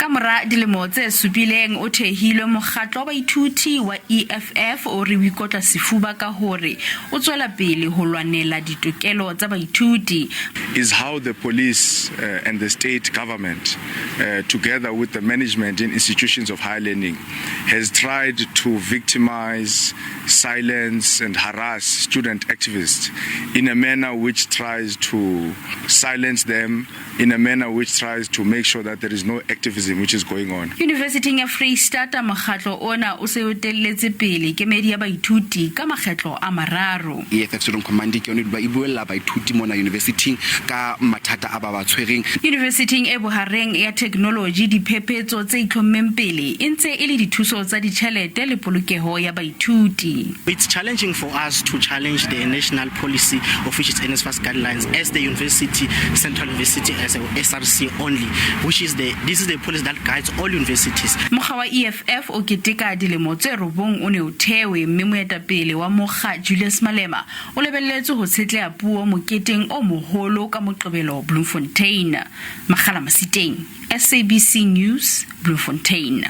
Ka mora dilemo tse supileng o thehilwe, mokgatlo wa baithuti wa EFF o re o ikotla sefuba ka hore o tswela pele ho lwanela ditokelo tsa baithuti. Is how the police and the state government together with the management in institutions of higher learning has tried to victimize, silence and harass student activists in a manner which tries to silence them, in a manner which tries to make sure that there is no activism which is going on. Yunivesithing ya Freistata mokgatlo ona o se o etelletse pele kemedi ya baithuti ka makgetlo a mararo. EFF Student Command ke yone e dula e buella baithuti mona yunivesithing ka mathata a ba ba tshwereng. Yunivesithing e Bohareng ya Theknoloji diphephetso tse itlhommeng pele e ntse e le dithuso tsa ditjhelete le polokeho ya baithuti. It's challenging for us to challenge the national policy of which is NSFAS guidelines as the university, Central University as a SRC only, which is the, this is the policy that guides all universities. Mokga wa EFF o keteka dilemo tse robong o ne o thewe mme moetapele wa mokga Julius Malema o lebelletswe ho tshetleha puo moketeng o moholo ka Moqebelo Bloemfontein. Makgala Masiteng, SABC News, Bloemfontein.